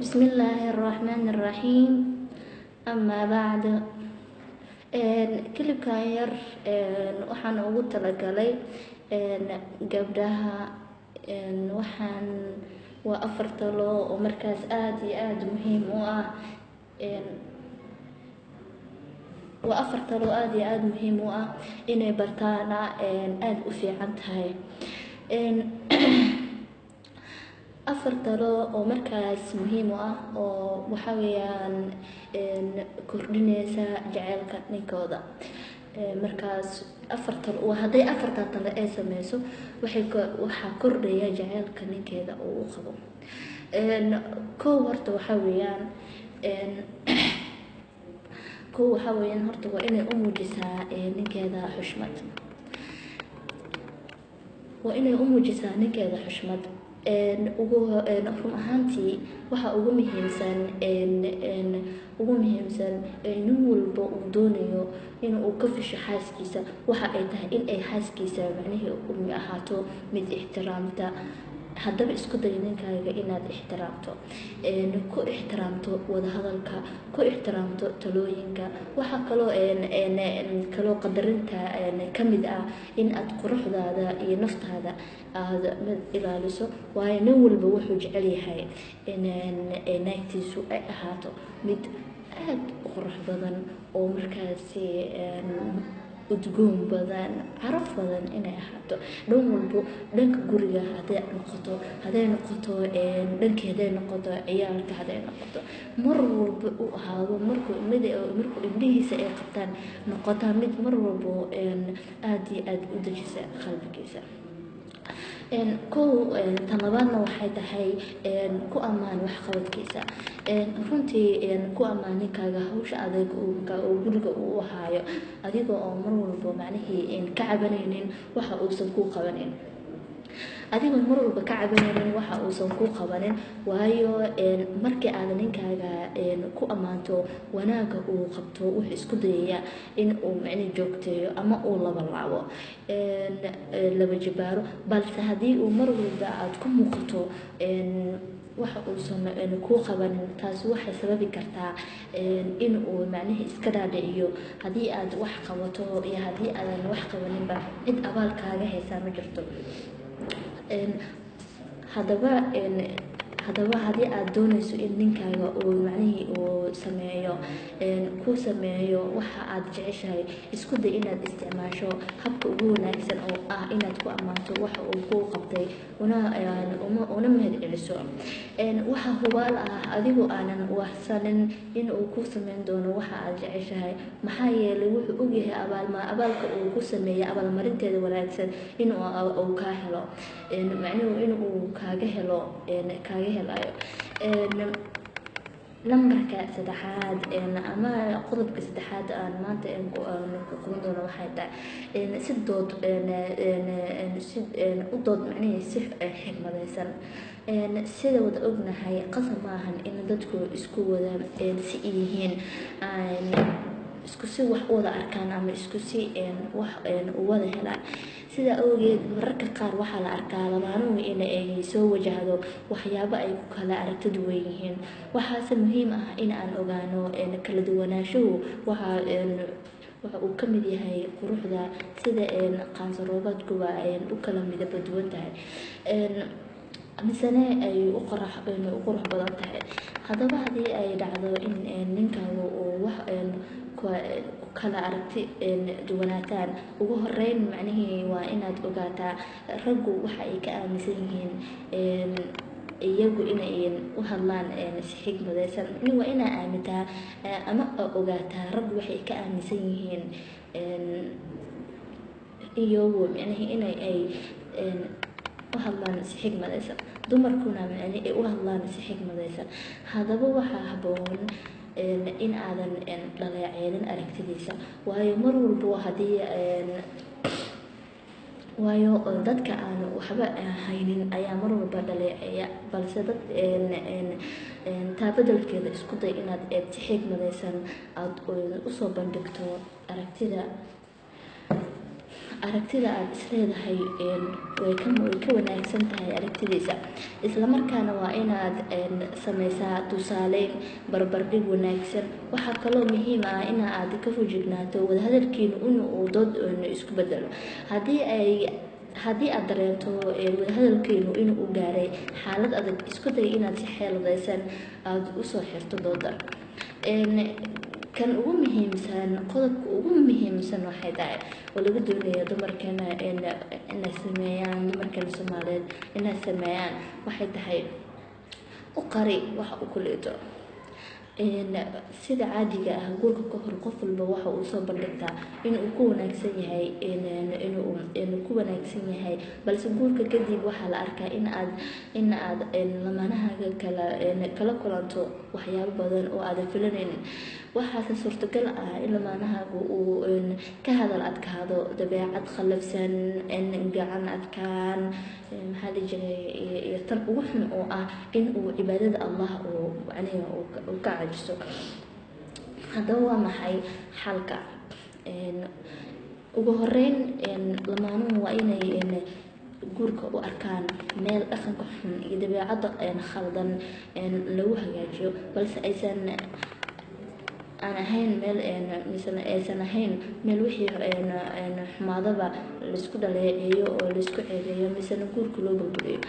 بسم الله الرحمن الرحيم. أما بعد، clipkan yar waxaan ugu talagalay gabdhaha. Waxaan waa afar talo oo markaas aada iyo aada muhiim u ah. Waa afar talo aada iyo aada muhiim u ah, inay bartaana aada u fiican tahay. Afar talo oo markaas muhiim u ah oo waxa weeyaan kordhineysa jaceylka ninkooda. Markaas afar talo, hadday afartaa talo ay sameyso, waxay waxaa kordhaya jaceylka ninkeeda oo u qabo. Kow horta waxaa weeyaan, kow waxaa weeyaan horta waa inay u muujisaa ninkeeda xushmad. Waa inay u muujisaa ninkeeda xushmad. Ugu run ahaantii, waxa ugu muhiimsan nin walba uu doonayo in uu ka fisho xaaskiisa waxa ay tahay in ay xaaskiisa macnihii ahaato mid ixtiraamta. Haddaba isku day ninkaaga inaad ixtiraamto, ku ixtiraamto wadahadalka, ku ixtiraamto talooyinka. Waxaa kaloo qadarinta kamid ah in aad quruxdaada iyo naftaada aada mid ilaaliso, waayo nin walba wuxuu jecel yahay in naagtiisu ay ahaato mid aada u qurux badan oo markaasi udgoon badan, caraf badan inay ahaato dhan walbo, dhanka guriga haday noqoto, dhankii haday noqoto, ciyaalka haday noqoto, mar walba u ahaado markuu mid markuu indhihiisa ay qabtaan noqotaa mid mar walbo aada iyo aada u dejisa qalbigiisa. Kow, tan labaadna waxay tahay ku ammaan waxqabadkiisa. Runtii ku ammaan ninkaaga hawsha adag oo guriga uu haayo, adiga oo mar walba macnihii ka cabanaynin waxa uusan kuu qabanin, adigoo mar walba ka cabanaynin waxa uusan kuu qabanin. Waayo markii aad ninkaaga ku ammaanto wanaaga uu qabto, wuxuu isku dayayaa in uu macnihi joogteeyo ama uu laba laabo, laba jibaaro. Balse haddii uu mar walba aad ku muuqato waxa uusan kuu qabanin, taasi waxay sababi kartaa in uu macnihii iska dhaadhiciyo haddii aad wax qabato iyo haddii aadan wax qabaninba cid abaal kaaga haysaa ma jirto. Haddaba haddii aad dooneyso in ninkaaga uu macnihii uu sameeyo kuu sameeyo waxa aad jeceshahay, isku day inaad isticmaasho habka ugu wanaagsan oo ah inaad ku ammaanto waxa uu kuu qabtay una mahad celiso. Waxa hubaal ah adigoo aanan wahsanin in uu kuu sameyn doono waxa aad jeceshahay, maxaa yeelay wuxuu ogyahay abaalka uu ku sameeyay abaalmarinteeda wanaagsan in uu kaa helo, macnuhu in uu kaaga helo kaaga helayo. Lambarka saddexaad ama qodobka saddexaad aan maanta ku qaban doono waxay tahay si dood, si u dood macnihii si xikmadeysan. Sida wada ognahay, qasab maahan in dadku isku wada si yihiin, isku si wax u wada arkaan ama isku si wax u wada helaan. Sidaa awgeed mararka qaar waxaa la arkaa lamaanuhu in ay soo wajahdo waxyaabo ay ku kala aragti duwan yihiin. Waxaase muhiim ah in aan ogaano kala duwanaanshuhu waxa uu ka mid yahay quruxda, sida qaansaroobaadkuba u kala midaba duwan tahay misene ay u qurux badan tahay. Haddaba haddii ay dhacdo in ninkaaga uu wax ku kala aragti duwanaataan, ugu horeyn macnihii waa inaad ogaataa raggu waxa ay ka aaminsan yihiin iyagu inay u hadlaan si xikmadeysan. Waa inaa aamintaa ama ogaataa raggu waxay ka aaminsan yihiin iyagu, macnihii inay ay u hadlaan si xikmadeysan, dumarkuna macnihi ay u hadlaan si xikmadeysan. Haddaba waxaa haboon in aadan dhaleeceynin aragtidiisa, waayo mar walbo haddii, waayo dadka aan waxba haynin ayaa mar walba dhaleeceeya. Balse dad taa bedelkeeda isku day inaad si xikmadeysan aada usoo bandhigto aragtida. Aragtida aad isleedahay way ka wanaagsan tahay aragtidiisa. Islamarkaana waa inaad sameysaa tusaaleyn barbardhig wanaagsan. Waxaa kaloo muhiim ah in aad ka feejignaato wadahadalkiinu in uu dood isku bedelo. Haddii aad dareento wadahadalkiinu inuu gaaray xaalad adag, isku day inaad si xeeladaysan aada usoo xirto dooda. Kan ugu muhiimsan, qodobka ugu muhiimsan waxay tahay oo laga doonayo dumarkeena inay sameeyaan, dumarkeena Soomaaliyeed inay sameeyaan, waxay tahay u qari waxa uu ku liito. Sida caadiga ah, guurka ka hor qof walba waxa uu soo bandhigtaa inuu ku wanaagsan yahay, inuu ku wanaagsan yahay, balse guurka kadib waxaa la arkaa in aad lamaanahaaga kala kulanto waxyaabo badan oo aadan filanaynin. Waxaase suurtagal ah in lamaanahaaga uu ka hadal adkaado, dabeecad qallafsan, gacan adkaan, maxaa la jiray, iyo tan ugu xun oo ah in uu cibaadada Allah uu macnihi uu ka caajiso. Haddaba waa maxay xalka? Ugu horeyn, lamaanuhu waa inay guurka u arkaan meel dhaqanka xun iyo dabeecadda khaldan lagu hagaajiyo, balse aysan aan ahayn meel, misena aysan ahayn meel wixii xumaadaba laisku dhaleeceeyo oo laisku ceebeeyo, misena guurka loo burburiyo.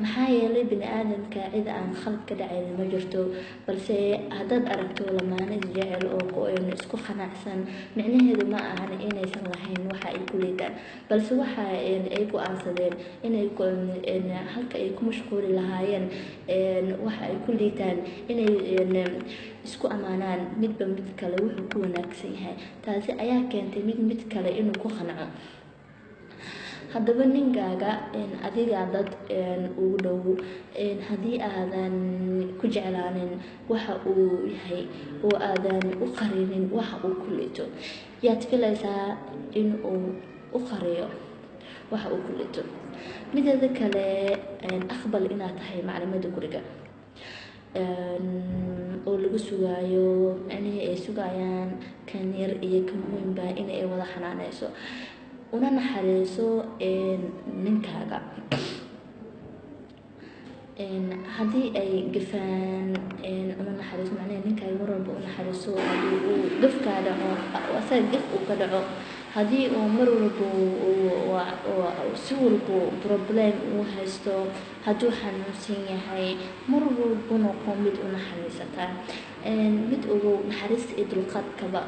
Maxaa yeelay, bini aadamka cid aan khalad ka dhacaynin ma jirto. Balse haddaad aragto lamaane isjecel oo isku qanacsan, micnaheedu ma ahan inaysan lahayn waxa ay ku liitaan, balse waxa ay go-aansadeen inay halka ay ku mashquuli lahaayeen waxa ay ku liitaan, inay isku ammaanaan midba mid kale wuxuu ku wanaagsan yahay. Taasi ayaa keentay mid mid kale inuu ku qanco. Haddaba ninkaaga adiga dad ugu dhow, haddii aadan ku jeclaanin waxa uu yahay oo aadan u qarinin waxa uu ku liito, yaad filaysaa in uu u qariyo waxa uu ku liito? Mideeda kale, aqbal inaad tahay maclimada guriga oo lagu sugaayo, micnihii ay sugayaan kan yar iyo kan weynba in ay wada xanaaneyso. Una naxariiso ninkaaga haddii ay gafaan. Una naxariiso, macnaha ninkaaga mar walba u naxariiso. Haddii uu gaf kaa dhaco, asaga gaf uu ka dhaco, haddii uu mar walba si walba problem uu haysto, hadduu xanuunsan yahay, mar walba noqo mid u naxariisataa. Mid ogow, naxariista iyo dulqaadkaba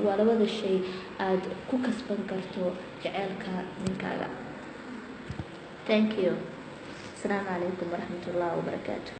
waa labada shay aad ku kasban karto jaceylka ninkaaga. Thank you. Asalaamu calaykum waraxmatullahi wabarakaatu.